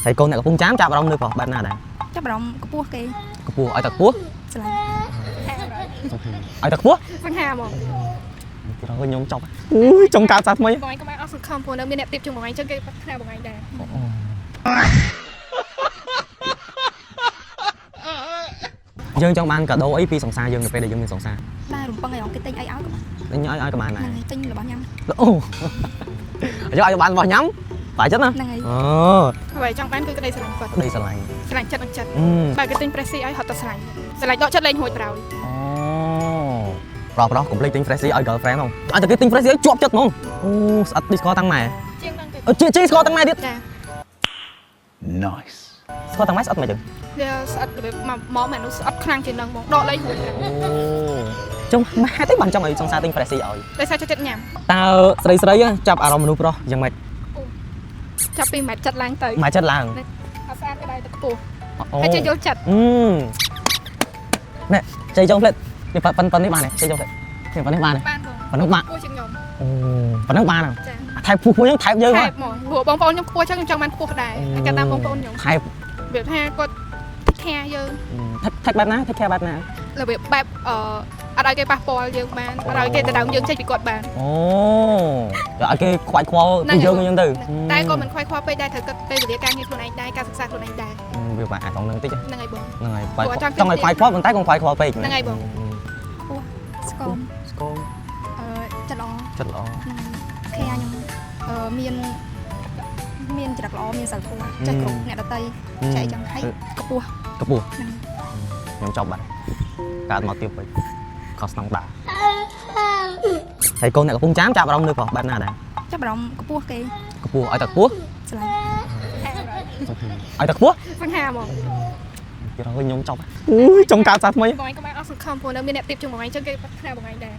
ហើយកូនអ្នកកំពង់ចាមចាប់អារម្មណ៍នៅប្រុសបែបណាដែរ? ចាប់អារម្មណ៍កម្ពស់គេ។ កម្ពស់ឲ្យតែខ្ពស់ ស្រឡាញ់ ឲ្យតែខ្ពស់ សង្ហាហ្មង ទីរខ្ញុំចប់អូយចង់កើតសាថ្មី។ បងឯងកុំឲ្យអស់សង្ឃឹមព្រោះនៅមានអ្នកទៀបជាងបងឯងចឹងគេប្រាថ្នាបងឯងដែរ។ យើងចង់បានកាដូអីពីសង្សារយើងនៅពេលដែលយើងមានសង្សារ? ដែររំពឹងឲ្យគេទិញអីឲ្យក៏បាន។ ទិញឲ្យឲ្យក៏បានដែរ។ ហ្នឹងហើយទិញរបស់ញ៉ាំ។ អូយកឲ្យបានរបស់ញ៉ាំបាយចិត្តណា ហ្នឹងហើយ។ អូ អ្វីចង់បានគឺក្តីស្រឡាញ់គាត់។ ក្តីស្រឡាញ់។ ស្រឡាញ់ចិត្តនឹងចិត្ត។ អឺ បើគេទិញ Freshie ឲ្យហត់តែស្រឡាញ់ស្រឡាញ់ដកចិត្តលេងរួចប្រោយ អូប្រុសប្រុសកុំភ្លេចទិញ Freshie ឲ្យ girlfriend ហ្មងឲ្យតែគេទិញ Freshie ឲ្យជាប់ចិត្តហ្មងអូស្អិតនេះស្គាល់តាំងម៉ែ ជាងហ្នឹងទៅ អូជាជាស្គាល់តាំងម៉ែទៀត។ ចា។ Nice. ស្គាល់តាំងម៉ែស្អិតមិនចឹង? វាស្អិតរបៀបមកមកមែននោះស្អិតខ្លាំងជាងហ្នឹងហ្មងដកលេងរួចប្រោយ អូចុះម៉ែហេតុអីបានចង់ឲ្យសង្សារទិញ Freshie ឲ្យ? ដោយសារចូលចិត្តញ៉ាំ។ តើស្រីស្រីចាប់អារម្មណ៍មនុស្សប្រុសយ៉ាងម៉េច? ចាប់ពីម៉ែត្រចិត្តឡើងទៅ ម៉ែចិត្តឡើង អត់ស្អាតក៏ដែរតែខ្ពស់ អូ ហើយចេះយល់ចិត្ត អឺណែជ័យចុងផ្លេតនេះប៉ិនប៉ិននេះបានទេជ័យចុងផ្លេតនេះប៉ុណ្នេះបានទេ? បានបង ប៉ុណ្ណឹងបាន ខ្ពស់ជាងខ្ញុំ អូប៉ុណ្ណឹងបាន ចា។ ថែបពុះហ្នឹងថែបយើង ថែបហ្មងព្រោះបងប្អូនខ្ញុំខ្ពស់ចឹងខ្ញុំចង់បានខ្ពស់ដែរហើយកាលតាមបងប្អូនខ្ញុំ ថែប របៀបថាគាត់ធាយើង ថែបបែបណាថែបែបណា របៀបបែបអឺអត់ឲ្យគេប៉ះពាល់យើងបានអត់ឲ្យគេដណ្ដើមយើងចេញពីគាត់បាន អូឲ្យគេខ្វាយខ្វល់ពីយើងអញ្ចឹងទៅ តែក៏មិនខ្វាយខ្វល់ពេកដែរត្រូវគិតពេលវេលាការងារខ្លួនឯងដែរការសិក្សាខ្លួនឯងដែរ វាបាក់អាចត្រង់នឹងតិច ហ្នឹងហើយបង ហ្នឹងហើយខ្វាយចង់ឲ្យខ្វាយខ្វល់ប៉ុន្តែកុំខ្វាយខ្វល់ពេក ហ្នឹងហើយបង ខ្ពស់ស្គម ស្គម អឺចិត្តល្អ ចិត្តល្អ ហ្នឹងហើយខែខ្ញុំអឺមានមានចរិតល្អមានសិលធម៌ចេះគ្រប់អ្នកដទៃចេះអីចឹងហើយកម្ពស់ កម្ពស់ ហ្នឹង ខ្ញុំចប់បាត់កើតមកទៀតពេកខុសស្នងដាហើយកូនអ្នកកំពង់ចាមចាប់អារម្មណ៍នៅប្រុសបែបណាដែរ? ចាប់អារម្មណ៍កម្ពស់គេ កម្ពស់ឲ្យតែខ្ពស់ ស្រឡាញ់ ឲ្យតែខ្ពស់ សង្ហាហ្មង ទីរខ្ញុំចប់អូយចង់កើតសាថ្មី បងឯងកុំឲ្យអស់សង្ឃឹមព្រោះនៅមានអ្នកទៀបជាងបងឯងចឹងគេប្រាថ្នាបងឯងដែរ។